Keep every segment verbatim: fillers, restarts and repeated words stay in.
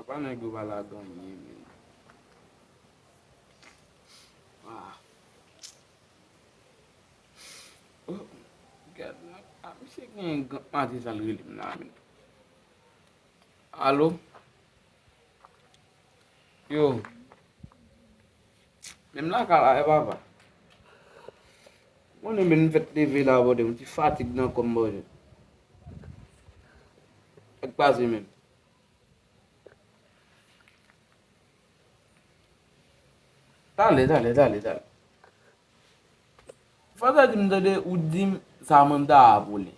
Pa nèg yo pa ladan anyen, men. Ah. Oh, gad la. Ah, misye gen gran maten sa l rele m la, men. Alo? Yo. Menm lakay la, e papa. Mwen menm, m fèk leve la, bòdè, yon ti fatig nan kò m, bòdè. Sa k pase menm? Talè, talè, talè, talè. Fò sa di m tande ou di m Samantha a Polen.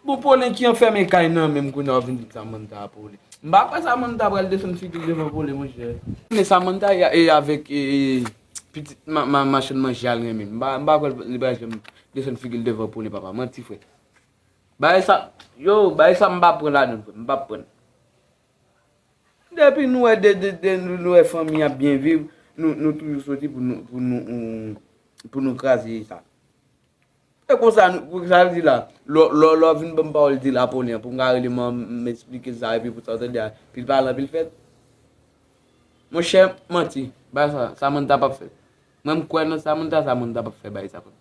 Bon, Polen ki anfèmen kay nan men m kounye a w vin di m Samantha a Polen. M pa kwè Samantha pral desann figi l devan Polen, monchè. Men Samantha e, e avèk e, e, pitit ma, ma, machann manje a l renmen. M pa, m pa kwè li pral janm desann figi l devan Polen, papa. Manti, frè. Bagay sa, yo, bagay sa m pa pran ladan l, frè. M pa pran. Depi nou wè de, de, de, nou, nou wè fanmi ap byen viv, nou, nou toujou soti pou nou, pou nou, pou nou kraze sa. E konsa, nou, pou sa vle di la, lò, lò, lò vin ban m pawòl di la Polen an, pou m ka rele m, m esplike l sa, epi pou sa w tande a, pil pale, anpil fèt. Monchè, manti, bagay sa, Samantha p ap fè. Mwen, m kwè nan Samantha, Samantha p ap fè bagay sa, frè.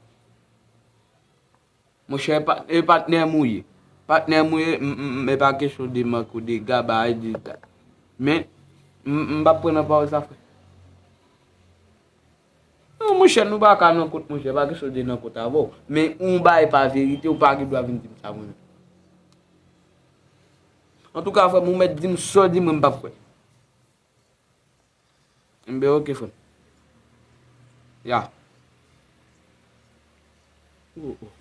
Monchè, pa, e patnè m ou ye. Patnè m ou ye, m, m, m, e pa kesyon de mank ou de gaba, e de dat. Men, m, m p ap pran nan pawòl sa, frè. Non, monchè, nou pa ka nan kont, monchè, pa kesyon de nan kont avè w. Men, yon bagay pa verite, ou pa gen dwa vin di m sa, mwen menm. Antouka, frè m, ou mèt di m sa w di m, mwen m p ap kwè. Enben, oke, frè m. Ya. Oh, oh.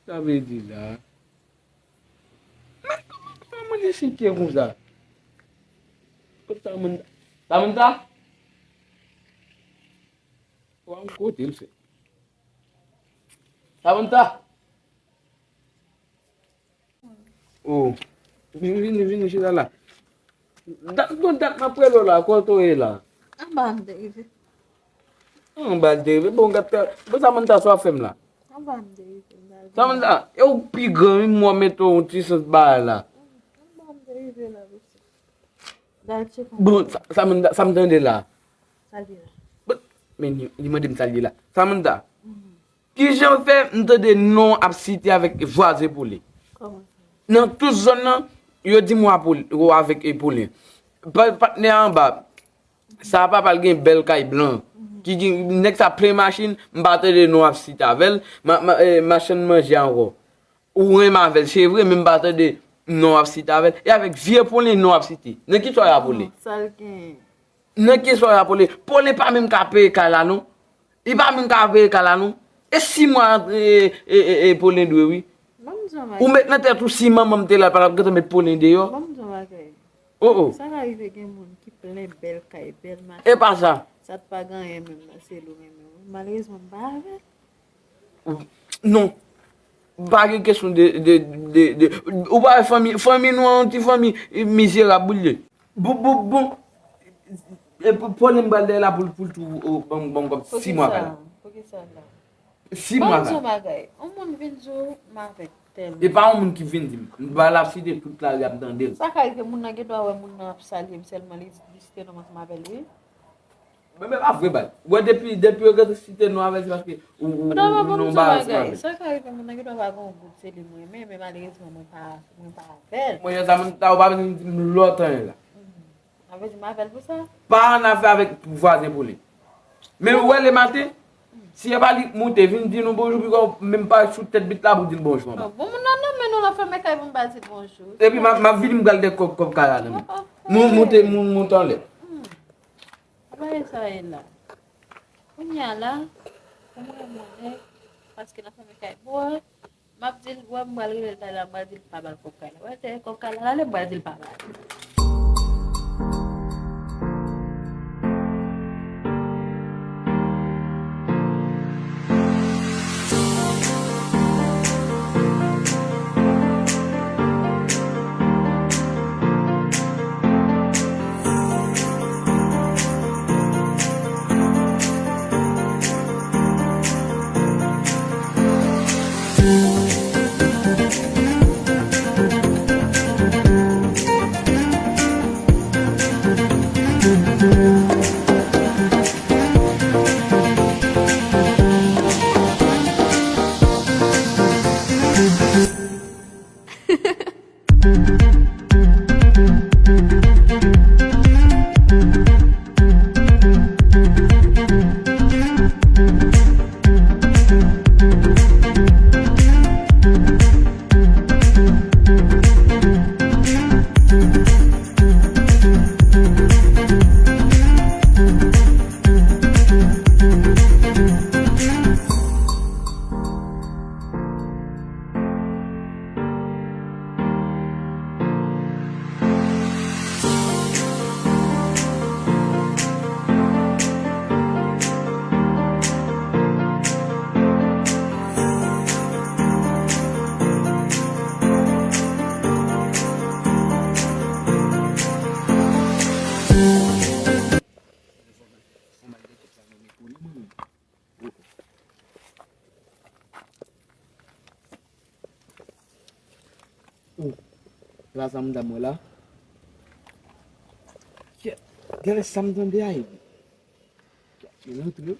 Sa vle di la. Men kòman, kòman moun esite konsa? Kot Samantha? Samantha? Wa m kote l fè. Samantha? Oh. Vini, vini, vini, chita la. Dat, gon dat m ap rele w la, kote w ye la? Anba m te rive. Anba l te rive, bon, gad, bon, Samantha, sa w ap fè m la? Anba m te rive, m t al Samantha, e ou pi gran, wi, m wè mete w yon ti sans bagay la. Anba m te rive la, mesye. Dal tcheke. Bon, sa, sa m, sa m tande la. Sa l ye la? Bon, men li, li mande m sa l ye la. Samantha, kijan fè m tande non ap site avèk vwazen Polen? Kòman sa? Nan tout zòn nan, yo di m w a Pol-, w avèk, e, Polen. Pa, patnè anba, sa papa l gen bèl kay blan. Ki gen, nèg sa plen machin, m pa tande non ap site avè l. Ma, ma, e, machann manje ankò. Ou renmen avè l, se vre, men m pa tande non ap site avè l. E avèk vye Polen non ap site. Nan ki sa w ye a Polen? Non, sa l gen. Nan ki sa w ye a Polen? Polen pa menm ka peye kay la, non. Li pa menm ka peye kay la, non. E sis mwa, e, e, e, e, Polen dwe, wi. Ban m di w yon bagay. Ou met nan tèt ou si manman m te la, l pa t ap gentan met Polen deyò. Ban m di w yon bagay. Oh, oh. Sa ka rive gen moun ki plen bèl kay, bèl machin. E pa sa. Sa t pa gen anyen menm nan, se l ou renmen, wi. Malerezman, m pa avè l. Non. Pa gen kesyon de, de, de, de, ou pa wè fanmi, fanmi nou an, yon ti fanmi mizerab ou l ye. Bon, bon, bon. E pou, Polen m pral dèyè la pou l, pou l tou, oh, ban m, ban m kòb sis mwa kay la. Poukisa la? Sis mwa kay la. Ban m di w bagay. Yon moun vin di w m avèk tèl moun. E pa yon moun ki vin di m. M pral ap site tout lari ap tande l. Sa ka rive moun nan gen dwa wè moun nan ap salye m sèlman li, li site non m ansanm avè l, wi. Men, men pa vre, baz. Wè, depi, depi yo gentan site non avè l, se paske ou, ou, ou, ou nan bagay ansanm avè l. Sa ka rive, moun nan gen dwa pa gen yon gwoup, se li m renmen, men malerezman, mwen pa, mwen pa avè l. Mwen, sa moun ta, ou pa bezwen di m lòt anyen la. Sa vle di m avè l pou sa? Pa annafè avèk vwazen Polen. Men ou wè lematen, si e pa li k moute, vin di nou bonjou, piko menm pa sou tèt bit la pou di l bonjou anba. Bon, bon, moun nan nan men nou, l ap fèmen kay pou m pa di l bonjou. Epi m ap, m ap vini, m pral dèyè kòb, kòb kay la nan men. Moun moute, moun moute anlè. Bagay sa ye la. Kounye a la, pou mwen, mwen, paske l ap fèmen kay bò a, m ap di l, wè, m pral rele l talè, m pral di l pa ba l kòb kay la. Wè, se kòb kay la, talè, m pral di l pa ba l. Oh, la sa m ta mwen la. Kèt, gade sa m tande a. Kèt, yo rantre.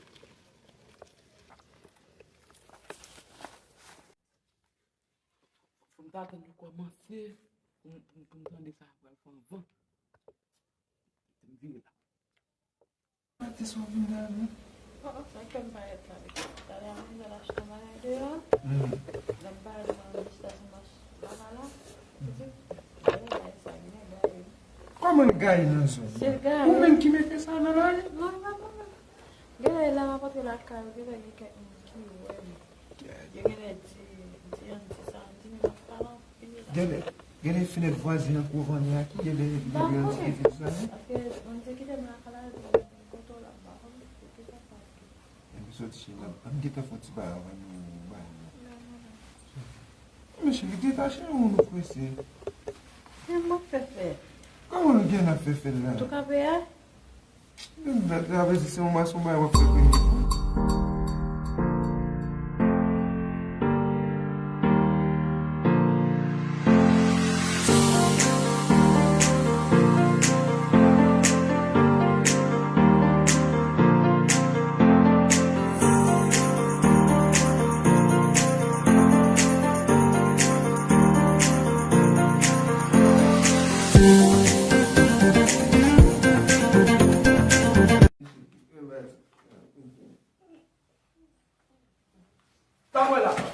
Fò m ta tann yo kòmanse pou m, pou m, pou m tande sa pral fè anvan. M vire la. Maten sa w vin la, non? Oh, oh, sa k fè m parèt la, wi. Talè a, m vin al achte bagay deyò. Hmm. Lè m parèt, mwen al achte sou mach laba la. Ou di, "Gade bagay sa, gen bagay." Kòman l gaye nan zòn nan? Se gaye. Ou menm ki mete sa nan lari? Non, non, non, non. Genlè lè m ap antre lakay ou, genlè gen kèk moun ki wè m. Yo genlè di, di Andy sa, Andy menm ap pale anpil. Genlè, genlè fenèt vwazen an kou vannè a ki genlè li gen Andy ki di sa, non? Paske Andy kite m lakay la, li kote w la, m pa konn, li te konn pa. Epi soti chè la, ann gentan fè yon ti bagay anvan nou bay la. Men cheri, detache nou, nou prese. Men m ap fè fè. Kòman nou gen ap fè fè la? Tou ka peye? Menm dat la, vle di se yon mason bay w ap fè premye fwa. Sa mwen la.